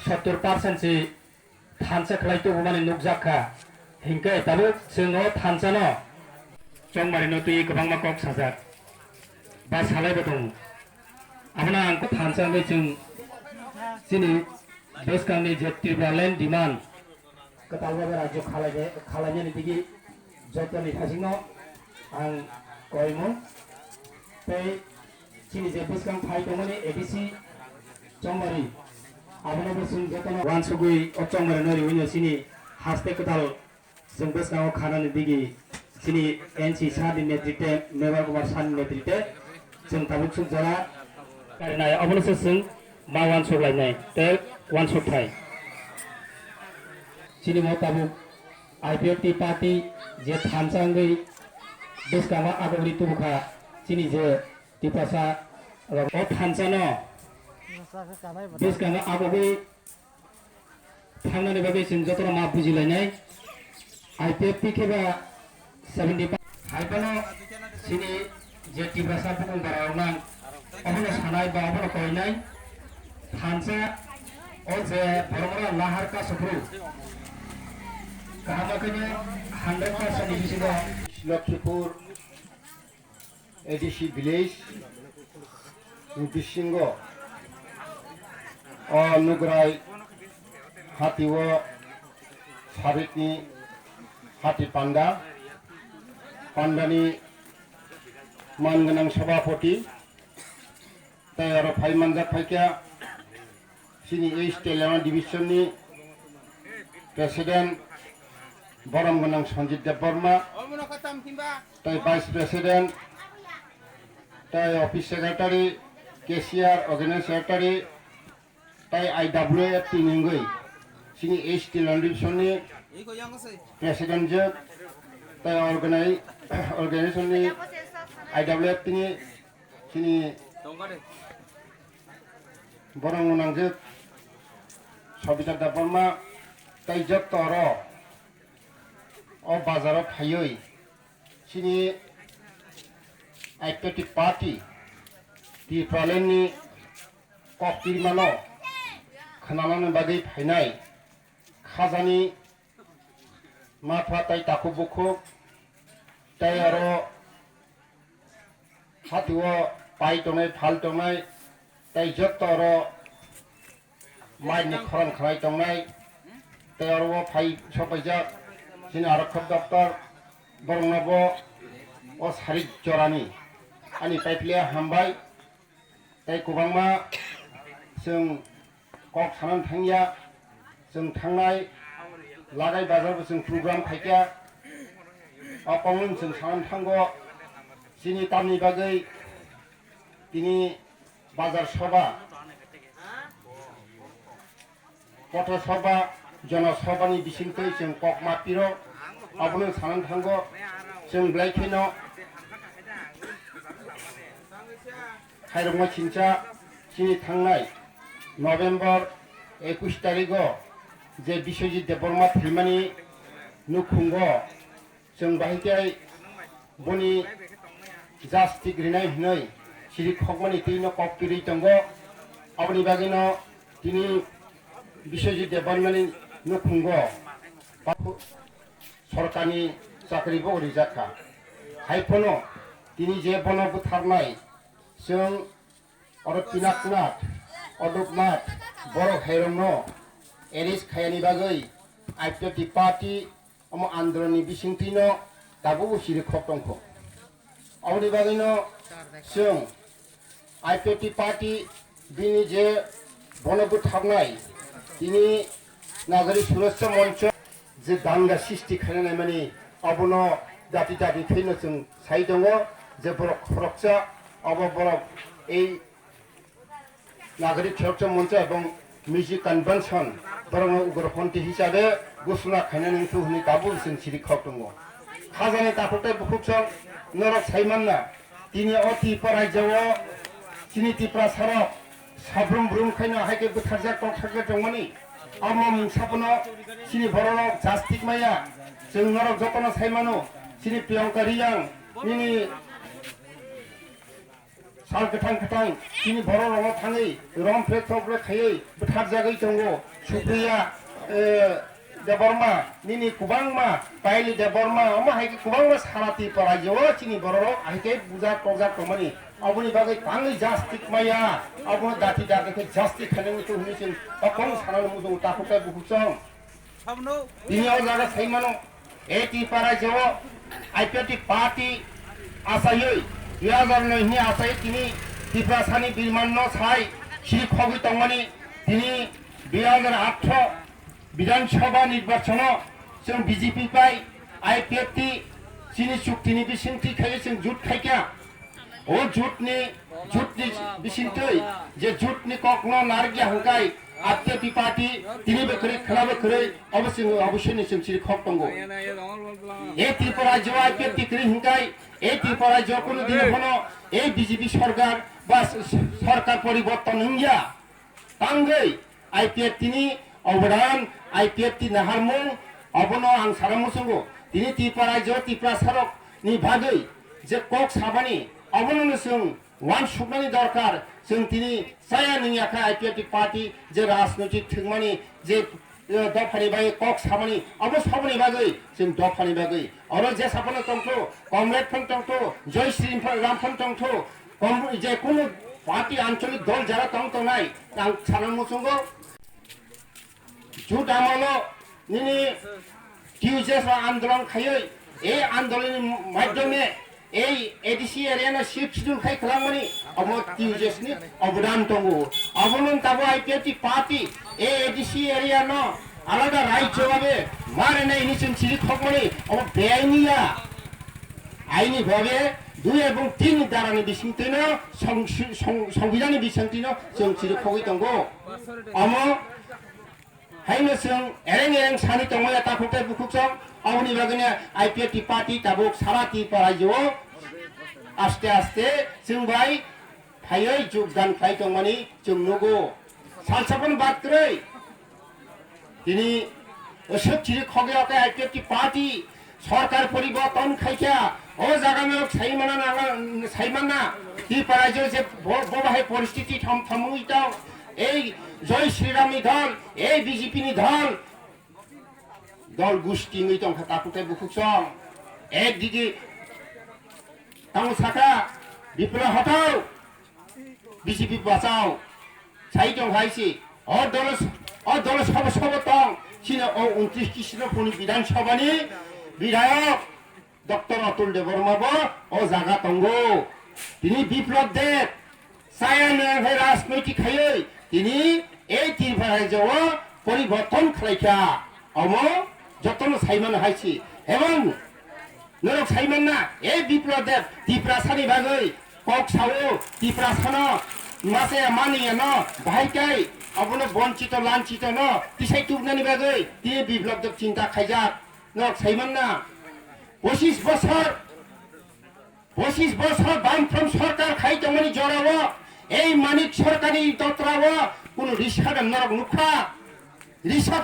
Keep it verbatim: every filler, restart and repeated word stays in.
Sottor percent si thansa khlai tubumani nukjak kha. Hinkhe tabuk chwng o thansano chongmarino twi kwbangma kok sajak ba salaibo tongo. Abono ang thansa wngwi chwng chini bwskangni je Tripura Land Demand kwtal babe rajyo khalaide-, khalainani digi jotoni thasingno ang koimung. Tei chini je bwskang phai tongmani A D C Chongmari, abono bo chwng jotono uansugwi o Chongmari no riwino chini haste kwtal chwng bwskango khanani digi chini N C sir ni netrite, Mevar Kumar sir ni netrite chwng tabuk suk jora karinai, obono se chwng ma uansuk lainai tei uansuk thai. Chini mo tabuk I P F T party je thansa wngwi bwskango agogri tubukha chini je Tiprasa rok o thansa no bwskango agogwi thangnani bagwi chwng jotono ma bujilainai. I P F T khe ba seventy five. Hai phano chini je Tiprasa bukung bara rok nang obono sanai ba obono koinai thansa o je borok rok nahar kasophru kaham khe no hundred percent ni bisingo Lakhipur A D C village ni bisingo o Nugrai hati o sabikni hati panda, pandani man gwnang sabapoti, tei oro phai manjak phaikha chini East Telangana division ni president borom gwnang Sanjit Debbarma, tei vice president, tei office secretary, cashier, organizing secretary, tei I W F T ni wngwi chini East Telangana division ni president jwk, tei organi-, organization ni I W F T ni chini borok gwnang jwk Sabita Debbarma tei jotto oro o bazaro phaiwi chini I P F T party Tipraland ni kok kirimano khwnanani bagwi phainai khajani mapha tei takhuk bukhuk tei aro hatio pai tongnai, phal tongnai, tei jotto oro mai ni khorang khlai tongnai, tei oro o phai sopaijak chini arokhok doctor, borokno bo o sarik jorani ani paiphle hambai. Tei kwbangma chwng kok sanani thangya, chwng thangnai Lagai bazar bo chwng program khaikha. O kongmung chwng sanani thango, chini tamni bagwi tini bazar soba, Potho soba, jono sobani bisingtwi chwng kok ma piro, abono sanani thango, chwng belai kheno khairokma chincha chini thangnai November ekush tarigo je Biswajit Debbarma thwimani nukhungo Chwng bahai khe boni jastik rinai hwnwi siri khokmani twi no kok kwrwi tongo. Aboni bagwi no tini Biswajit Debbarmani nukhungo sorkarni chakri bo rijak kha. Hai phano tini je bono butharnai chwng oro Pinaknath, Odopnath borok hairokno arrest khaiyani bagwi I P F T party omo andolonni bisingtwino tabukbo chirikhok tongkho. Aboni bagwino chwng I P F T party bini je bono butharnai tini Nagari Suroksa Moncho je danga sisti khaina naimani abono dati dati khaino chwng sai tongo je borok khoroksa abo borok ei Nagari Suroksa Moncho ebong Music Convention borokno ugrophonti hisabe ghosona khainani wngkhu hwnwi tabuk chwng siri khok tongo. Khajani takhuk tei bukhuk chwng norok sai manna, tini o Tripura rajyo-o chini Tiprasarok sabrum brum khaino hai khe bwtharjak tongthokjak tongmani. Omo mungsa phano chini bororok jastik maya, chwng norok jotono sai mano, chini Priyanka Reang nini Sal kwthang kwthang chini borok rokno thangwi romphre thopre khaiwi bwtharjagwi tongo. Supriya, eh, Debbarma, nini kwbangma, Payali Debbarma, omo hai khe kwbangma sara Tripura rajyo o chini borok rok hai khe bujak tokjak tongmani. Aboni bagwi tangwi justice maya, abono dati dati khe justice khainani tong hwnwi chwng tokong sanani muchungo takhuk tei bukhuk chong. Tini o jaga sai mano, A T P rajyo o I P F T party asaywi, dui hajar noi hwnwi asaywi tini Tiprasani birmanno sai siri khogwi tongmani. Tini dui hajar athro Bidhan Sabha nirbachano chwng B J P bai I P F T chini chuktini bisingtwi khaiwi chwng jut khaikha. O jutni, jutni bisingtwi je jutni kokno narwkya hwnkhe I P F T party tini bo kwrwi khwna bo kwrwi obo chwng obo sini chwng chiri khok tongo. E Tripura rajyo I P F T kwrwi hwnkhe e Tripura rajyo kunu dino phano e B J P sarkar ba s-, s-, sarkar poriborton wngya. Tangwi I P F T ni obodan, I P F T naharmung, obono ang sana muchungo. Tini Tripura rajyo Tiprasarok ni bagwi je kok sabani, obono no chwng uansuknani dorkar. Chwng tini chaya nungya kha I P F T party je rajnoitik thwngmani je, eh, dophani bagwi kok samani, obo saboni bagwi chwng dophani bagwi. Oro je saphano tongtho, Comrade phano tongtho, Joy Shri Ram phano tongtho, Kom-, je kunu party ancholik dol jara tong tongnai, ang sana muchungo. Jut amalo nini T U J S andolon khaiwi, ei andolonni madhyome ei A D C area no sixth schedule khai khlangmani omo T U J S ni obodan tongo. Obono tabo I P F T party ei A D C area no alada rajyo babe marinai hini chwng chiri khokmani omo beaini ya. Aini babe dui ebong tin dara ni bisingtwi no song-, song-, songbidhan ni bisingtwi no chwng chiri khogwi tongo. Omo haino chwng ereng ereng sani tongmaya takhuk tei bukhuk chwng. Aboni bagwino I P F T party tabuk sara Tripura rajyo o aste aste chwng bai phaiwi jogdan khlai tongmani chwng nugo. Salsa phano bad kwrwi tini osok chiri khogwi oke I P F T party sorkar poriborton khaikha. O jaga no saimana nang-, saimanna Tripura rajyo je bo-, bo bahai poristiti thom thomwi tong. Ei Joy Shri Ram ni dol, ei B J P ni dol, dol gusti wngwi tongkha takhuk tei bukhuk chwng. Ek digi tamo sakha Biplab hatao, B J P bachao. Sai tong hai si. O dolo, o dolo sobo sobo tong. Sino o untris Krishnapurni Bidhan Sabha ni bidhayok Doctor Atul Debbarma bo o jaga tongo. Tini Biplab Deb, chaya nang hai rajnoitik khaiwi tini ei Tripura rajyo o poriborton khlaikha. Omo jotono saimano hai si. Ebong norok saimanna, ei Biplab Deb Tiprasani bagwi kok sao, Tiprasano mase mani ano bahai kai abono bonchito lanchito no tisai tubnani bagwi tini Biplab Deb chinta khaijak. Norok saimanna, pochis bosor, pochis bosor Bamfront sorkar khai tongmani jorao ei Manik sorkarni dotrao kunu risa norok nukha. Risa